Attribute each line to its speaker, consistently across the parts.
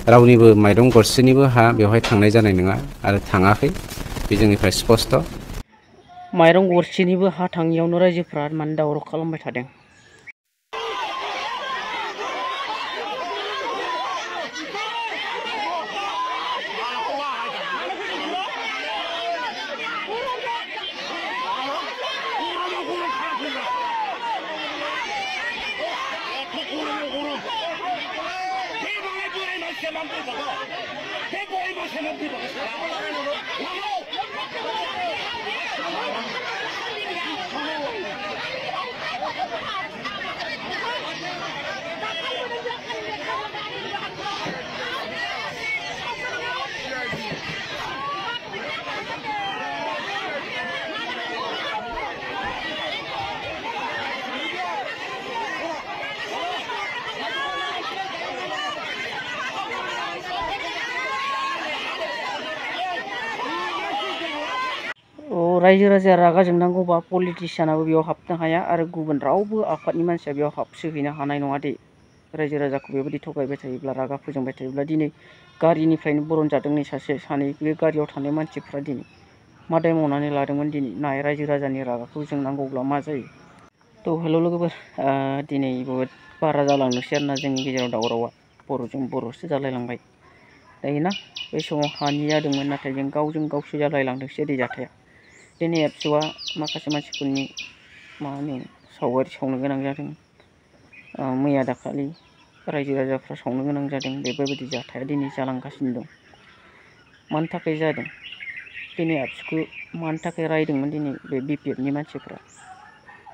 Speaker 1: रावनिबो माइरं गरसेनिबो हा बेवहाय थांनाय जानाय नङा आरो थाङाखै बे जोंनिफ्राय स्पष्ट।
Speaker 2: माइरं गरसेनिबो हा थाङियावनो रायजोफ्रा माने दावराव खालामबाय थादों। रायजो राजाया रागा जोंनांगौबा पलिटिसियानाबो बेयाव हाबनो हाया आरो गुबुन रावबो आफादनि मानसिया बेयाव हाबसोहैनो हानाय नङा दे। रायजो राजाखौ बेबायदि थगायबाय थायोब्ला रागा फोजोंबाय थायोब्ला दिनै गारिनिफ्रायनो बरन जादों नै सानै बे गारियाव थानाय मानसिफ्रा दिनै मादाय मावनानै लादोंमोन। दिनै नाय रायजो राजानि रागाखौ जोंनांगौब्ला मा जायो। थ' हेल' लोगोफोर, दिनै बहुद बारा जालांनोसै आरोना जोंनि गेजेराव दावरावा बर'जों बर'सो जालायलांबाय दायोना। बै समाव हानि जादोंमोन नाथाय जों गावजों गावसो जालायलांदोंसै दै जाथाया। दिनै एबसुआ माखासे मानसिफोरनि मा होनो सावगारि सावनो गोनां जादों। मैया दाखालि रायजो राजाफ्रा सावनो गोनां जादों। बेबायदि जाथाया दिनै जालांगासिनो दं। मानि थाखाय जादों दिनै एबसुखौ मानि थाखाय रायदोंमोन दिनै बे BPFनि मानसिफ्रा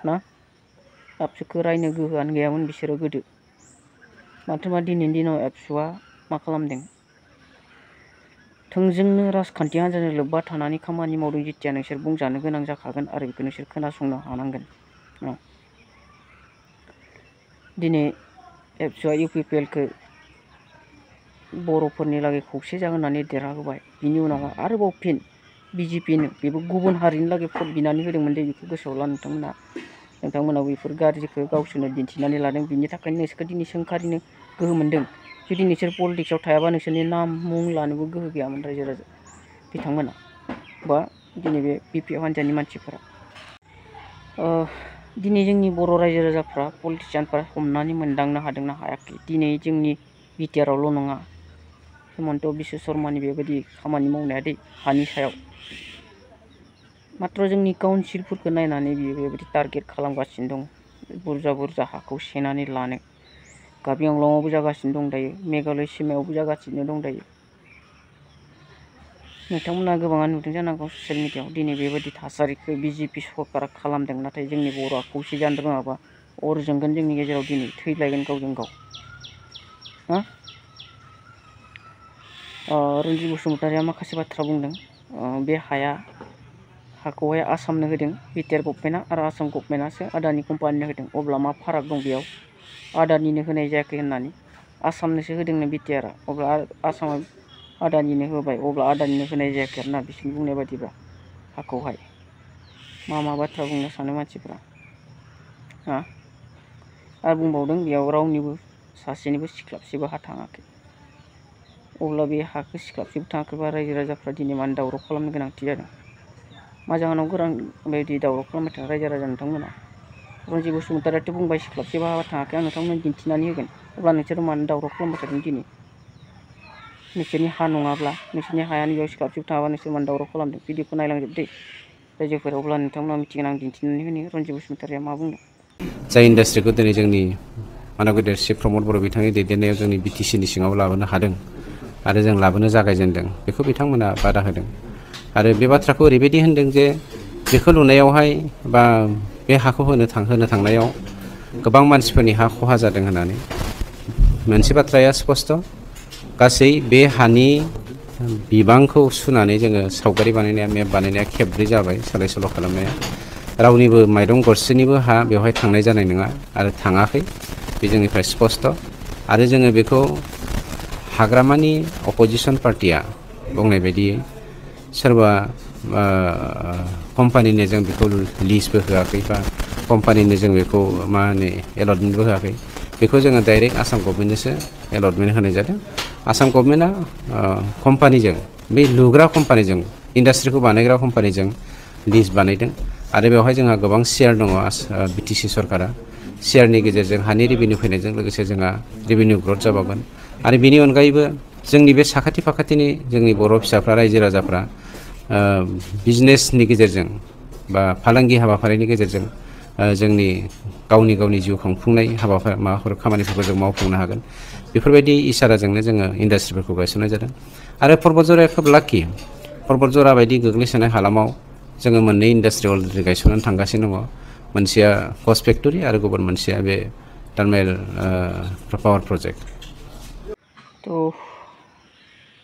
Speaker 2: ना? एबसुखौ रायनो गोहोआनो गैयामोन बिसोरो गोदो। माथोमा दिनैनि दिनाव एबसुआ मा खालामदों, थोंजोंनो राजखान्थि हान्जाजों लोब्बा थानानै खामानि मावदों। जेथिया नोंसोर बुंजानो गोनां जाखागोन आरो बेखौ नोंसोर खोनासंनो हानांगोन। दिनै एबसुआ UPPLखौ बर'फोरनि लागै खौसे जागोन होननानै देरहाहोबाय। बिनि उनाव आरोबाव फिन BJPनो बेबो गुबुन हारिनि लागै भट बिनानै होदोंमोन दे। बेखौ गोसोआव ला नोंथांमोना बेफोर गाज्रिखौ गावसोरनो दिन्थिनानै लादों। बिनि थाखायनो नोंसोरखौ दिनै सोंखारिनो गोहो मोन्दों। जुदि नोंसोर पलिटिक्सआव थायाबा नोंसोरनि नाम मुं लानोबो गोहो गैयामोन रायजो राजा बिथांमोना बा दिनै बे BPF हान्जानि मानसिफोरा। दिनै जोंनि बर' रायजो राजाफ्रा पलिटिसियानफ्रा हमनानै मोनदांनो हादोंना हायाखै। दिनै जोंनि बिटिआरआवल' नङा, हिमन्त बिश्व शर्मानि बेबायदि खामानि मावनाया दै हानि सायाव माथ्र' जोंनि काउन्सिलफोरखौ नायनानै बियो बेबायदि टारगेट खालामगासिनो दं। बुरजा बुरजा हाखौ सेनानै लानो कार्बि आंलंआवबो जागासिनो दं दायो, मेघालय सिमायावबो जागासिनो दं दायो। नोंथांमोना गोबाङानो नुदों जानांगौ ससियेल मिडियाआव। दिनै बेबायदि थासारिखौ BJP सरकारा खालामदों। नाथाय जोंनि बर'आ खौसे जानो रोङाबा अर जोंगोन जोंनि गेजेराव, दिनै थैलायगोन गावजों गाव। रन्जित बसुमतारिया माखासे बाथ्रा बुंदों। बे हाखौहाय आसामनो होदों बिटिआर गभर्नमेन्टआ आरो आसाम गभर्नमेन्टआसो आदानि कम्पानिनो होदों। अब्ला मा फाराग दं बेयाव? आदानिनो होनाय जायाखै होननानै आसामनोसो होदोंनो बिटिआरआ, अब्ला आसामा आदानिनो होबाय, अब्ला आदानिनो होनाय जायाखै आरोना बिसोरनि बुंनाय बादिब्ला हाखौहाय। मा बाथ्रा बुंनो सानो मानसिफ्रा आरो बुंबावदों बेयाव रावनिबो सासेनिबो सिख्लाबसेबो हा थाङाखै। अब्ला बे हाखौ सिख्लाबसेबो थाङाखैबा रायजो राजाफ्रा दिनै मानो दावराव खालामनो गोनांथि जादों? मा जाहोनाव बेबायदि दावराव खालामबाय थादों रायजो राजा नोंथांमोना? रन्जित बसुमतारियाथ' बुंबाय सिख्लाबसेबो हा थाङाखै, आं नोंथांमोननो दिन्थिनानै होगोन। अब्ला नोंसोर मानो दावराव खालामबाय थादों दिनै? नोंसोरनि हा नङाब्ला, नोंसोरनि हायानो बेयाव सिख्लाबसेबो थाङाबा नोंसोर मानो दावराव खालामदों? भिडिअखौ नायलांजोब दे रायजोफोर, अब्ला नोंथांमोना मिथिगोन आं दिन्थिनानै होनो रन्जित बसुमतारिया मा बुंदों।
Speaker 1: जाय इन्डास्ट्रिखौ दिनै जोंनि मानगोदेर चिफ प्रमद बर' बिथांनि दैदेननायाव जोंनि BTCनि सिङाव लाबोनो हादों आरो जों लाबोनो जागायजेनदों, बेखौ बिथांमोना बादा होदों। आरो बे बाथ्राखौ ओरैबायदि होनदों जे बेखौ लुनायावहाय बा बे हाखौ होनो थांनायाव गोबां मानसिफोरनि हा खहा जादों होननानै। मोनसे बाथ्राया स्पष्ट, गासै बे हानि बिबांखौ सुनानै जोङो सावगारि बानायनाया, मेप बानायनाया खेबब्रै जाबाय सोलाय सोल' खालामनाया। रावनिबो माइरं गरसेनिबो हा बेवहाय थांनाय जानाय नङा आरो थाङाखै बे जोंनिफ्राय स्पष्ट। आरो जोङो बेखौ हाग्रामानि अपोजिसन पार्टिया बुंनाय बायदियै सोरबा कम्पानिनो जों बेखौ लिजबो होआखै बा कम्पानिनो जों बेखौ मा होनो एलटमेन्टबो होआखै। बेखौ जोङो डाइरेक्ट आसाम गभर्नमेन्टनोसो एलटमेन्ट होनाय जादों आसाम गभर्नमेन्टआ कम्पानिजों बे लुग्रा कम्पानिजों इन्डास्ट्रिखौ बानायग्रा कम्पानिजों लिज बानायदों आरो बेवहाय जोंहा गोबां शेयार दङ बिटिसि सरकारा शेयारनि गेजेरजों हानि रेभिनिउ फैनायजों लोगोसे जोंहा रेभिनिउ ग्रथ जाबावगोन आरो बेनि अनगायैबो जोंनि बे साखाथि फाखाथिनि जोंनि बर' फिसाफ्रा रायजो राजाफ्रा बिजनेसनि गेजेरजों बा फालांगि हाबाफारिनि गेजेरजों जोंनि गावनि जिउ खुंफुंनाय हाबाफारि माबाफोर खामानिफोरखौ जों मावफुंनो हागोन बेफोरबायदि इसाराजोंनो जोङो इन्डास्ट्रिफोरखौ गायसननाय जादों आरो पर्बतझराया खोब लाखि पर्बतझरा बायदि गोग्लैसोनाय हालामाव जोङो मोननै इन्डास्ट्रि अलरेडि गायसननानै थांगासिनो दङ मोनसेया कच फेक्टरि आरो गुबुन मोनसेया बे टार्मेल पावार प्रजेक्ट
Speaker 2: थ'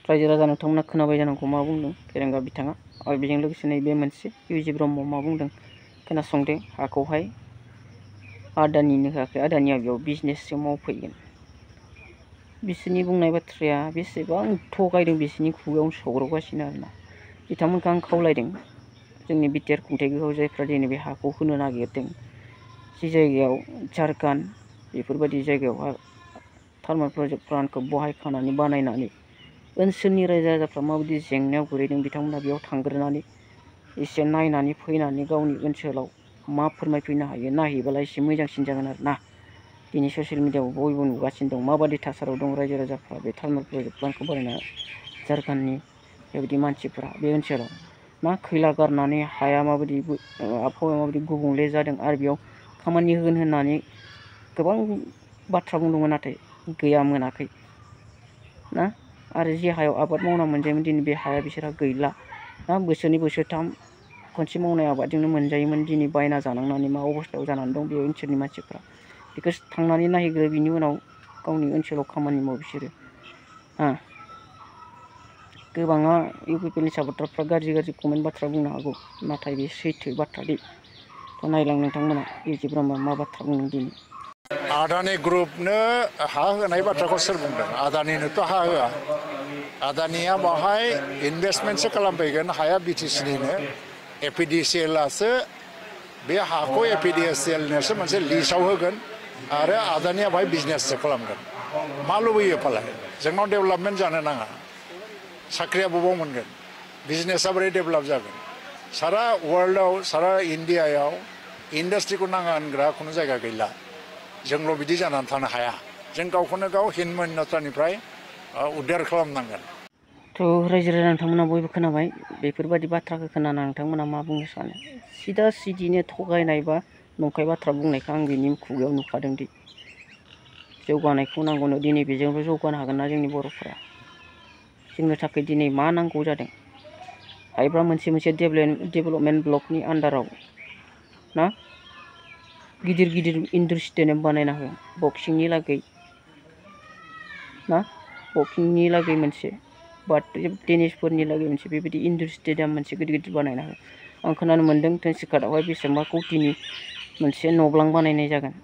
Speaker 2: रायजो राजा नोंथांमोना खोनाबाय जानांगौ मा बुंदों फेरेंगा बिथाङा आरो बेजों लोगोसे नैबे मोनसे इउजि ब्रह्म मा बुंदों खोनासंदो हाखौहाय आदानिनो होआखै आदानिया बेयाव बिजनेससो मावफैगोन बिसोरनि बुंनाय बाथ्राया बेसेबां थगायदों बिसोरनि खुगायावनो सौग्रावगासिनो आरोना बिथांमोनखौ आं खावलायदों जोंनि बिटिआर खुंथायखौ जायफ्रा दिनै बे हाखौ होनो नागिरदों जि जायगायाव झारखान्ड बेफोरबायदि जायगायावहा थार्मेल प्रजेक्ट प्लान्टखौ बहायखानानै बानायनानै ओनसोलनि रायजो राजाफ्रा माबायदि जेंनायाव गोलैदों बिथांमोना बेयाव थांग्रोनानै एसे नायनानै फैनानै गावनि ओनसोलाव मा फोरमायफैनो हायो नायहैबालाय एसे मोजांसिन जागोन आरो ना दिनै ससियेल मिडियाआव बयबो नुगासिनो दं माबायदि थासारियाव दं रायजो राजाफ्रा बे थार्मेल प्रजेक्ट प्लान्टखौ बानायना झारखान्डनि बेबायदि मानसिफ्रा बे ओनसोलाव मा खैला गारनानै हाया माबायदि आबहावाया माबायदि गुबुंले जादों आरो बेयाव खामानि होगोन होननानै गोबां बाथ्रा बुंदोंमोन नाथाय गैया मोनाखै ना आरो जे हायाव आबाद मावना मोनजायोमोन दिनै बे हाया बिसोरहा गैला ना बोसोरनै बोसोरथाम खनसे मावनाय आबादजोंनो मोनजायोमोन दिनै बायना जानांनानै मा अबस्थायाव जानानै दं बे ओनसोलनि मानसिफ्रा बेखौ थांनानै नायहैग्रो बिनि उनाव गावनि ओनसोलाव खामानि माव बिसोरो गोबाङा इउपिपिएलनि सापर्टारफ्रा गाज्रि कमेन्ट बाथ्रा बुंनो हागौ नाथाय बे सैथो बाथ्रा दि नायलां नोंथांमोना इउजि ब्रह्मआ मा बाथ्रा बुंदों दिनै
Speaker 3: आदानि ग्रुपनो हा होनाय बाथ्राखौ सोर बुंदों आदानिनोथ' हा होआ आदानिया बाहाय इनभेस्टमेन्टसो खालामफैगोन हाया बिटिसिनिनो एपिडिसिएलआसो बे हाखौ एपिडिसिएलनोसो मोनसे लिस्टआव होगोन आरो आदानिया बाहाय बिजनेससो खालामगोन मा लुबैयो फालाय जोंनाव डेभेलपमेन्ट जानो नाङा साख्रिया बबाव मोनगोन बिजनेसा बोरै डेभेलप जागोन सारा वर्ल्डआव सारा इन्डियायाव इन्डास्ट्रिखौ नाङा होनग्रा खुनु जायगा गैला जोंल' बिदि जानानै थानो हाया जों गावखौनो गाव हिनमन्यतानिफ्राय उद्धार खालामनांगोन
Speaker 2: थ' रायजो राजा नोंथांमोना बयबो खोनाबाय बेफोरबायदि बाथ्राखौ खोनाना नोंथांमोना मा बुंनो सानो सिदा सिदिनो थगायनाय बा नंखाय बाथ्रा बुंनायखौ आं बिनि खुगायाव नुखादों दि जौगानायखौ नांगौनो दिनै बेजोंबो जौगानो हागोन ना जोंनि बर'फोरा जोंनो थाखाय दिनै मा नांगौ जादों हायोब्ला मोनसे डेभेलपमेन्ट ब्लकनि आन्डाराव ना गिदिर इनडोर स्टेडियाम बानायना हो बक्सिंनि लागै ना बक्सिंनि लागै मोनसे बा टेनिसफोरनि लागै मोनसे बेबायदि इनडोर स्टेडियाम मोनसे गिदिर बानायना हो आं खोनानो मोन्दों टेनसिकाटआवहाय बेसेबांबा कौटिनि मोनसे न'ब्लां बानायनाय जागोन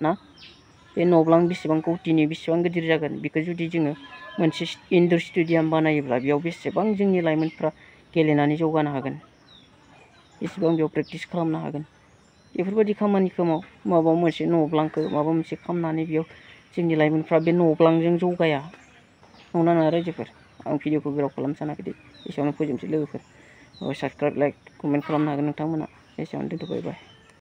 Speaker 2: ना बे न'ब्लां बेसेबां कौटिनि बेसेबां गिदिर जागोन बेखौ जुदि जोङो मोनसे इनडोर स्टेडियाम बानायोब्ला बेयाव बेसेबां जोंनि लाइमोनफ्रा गेलेनानै जौगानो हागोन बेसेबां बेयाव प्रेक्टिस खालामनो हागोन बेफोरबायदि खामानिखौ माबा मोनसे न'ब्लांखौ माबा मोनसे खालामनानै बेयाव जोंनि लाइमोनफ्रा बे न'ब्लांजों जौगाया नंना नङा रायजोफोर आं भिडिअखौ गोलाव खालामनो सानाखै दे एसेयावनो फोजोबनोसै लोगोफोर साबसक्राइब लाइक कमेन्ट खालामनो हागोन नोंथांमोना एसेयावनो दोनथ'बाय बाय